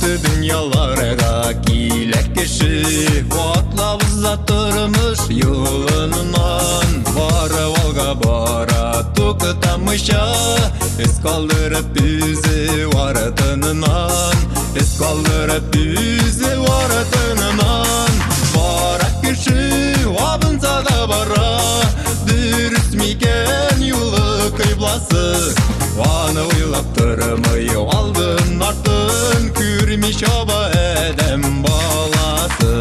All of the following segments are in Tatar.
Якты дөньяларга килә кеше, атлап уза тормыш юлыннан. Бары алга бара, туктамыйча, эз калдырып үзе артыннан, эз калдырып үзе артыннан. Бара кеше абынса да бара, дөрес микән юлы кыйбласы? Аны уйлап тормый алдын артын, күрми чаба адәм баласы.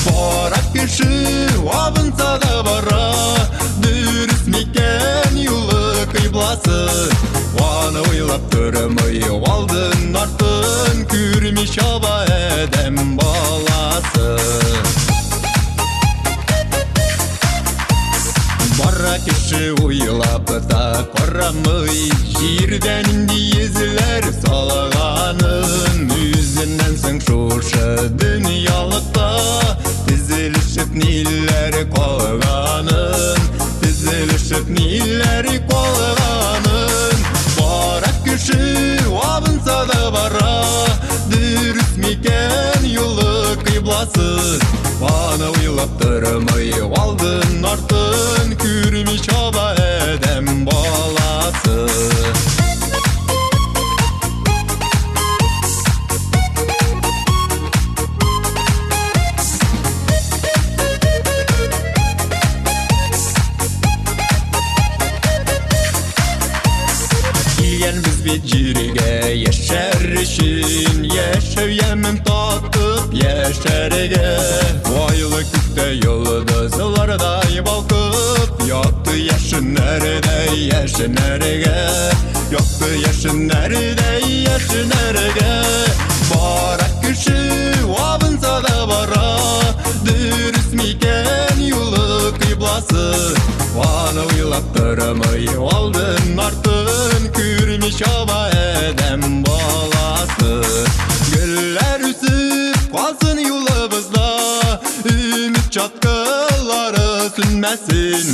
Бара кеше абынса да бара, дөрес микән юлы кыйбласы? Аны уйлап тормый алдын артын, күрми чаба адәм баласы. Бара кеше уйлап та карамый, җирдә нинди йөзләр салганын. Үзеннән соң шушы дөньялыкта тезелешеп ниләр калганын, тезелешеп ниләр калганын. Бара кеше абынса да бара, дөрес микән юлы кыйбласы? Аны уйлап тормый алдын артын, күрми чаба адәм баласы. Килгән без бит җиргә яшәр өчен, яшәү ямен татып яшәргә. Айлы күктә йолдызлардай балкып, якты яшеннәрдәй яшенәргә, якты яшеннәрдәй яшенәргә. Бара кеше абынса да бара, дөрес микән юлы кыйбласы? Аны уйлап тормый алдын артын, күрми чаба адәм баласы. Гөлләр үсеп калсын юлыбызда, өмет чаткылары сүнмәсен.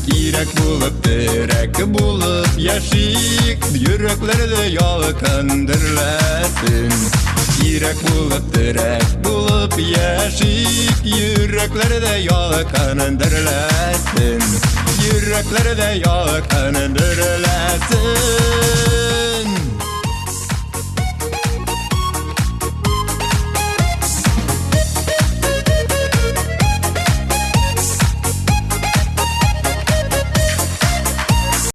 Кирәк булып, терәк булып яшик, йөрәкләрдә ялкын дөрләсен. Кирәк булып, терәк булып яшик, йөрәкләрдә ялкын дөрләсен. Йөрәкләрдә ялкын дөрләсен.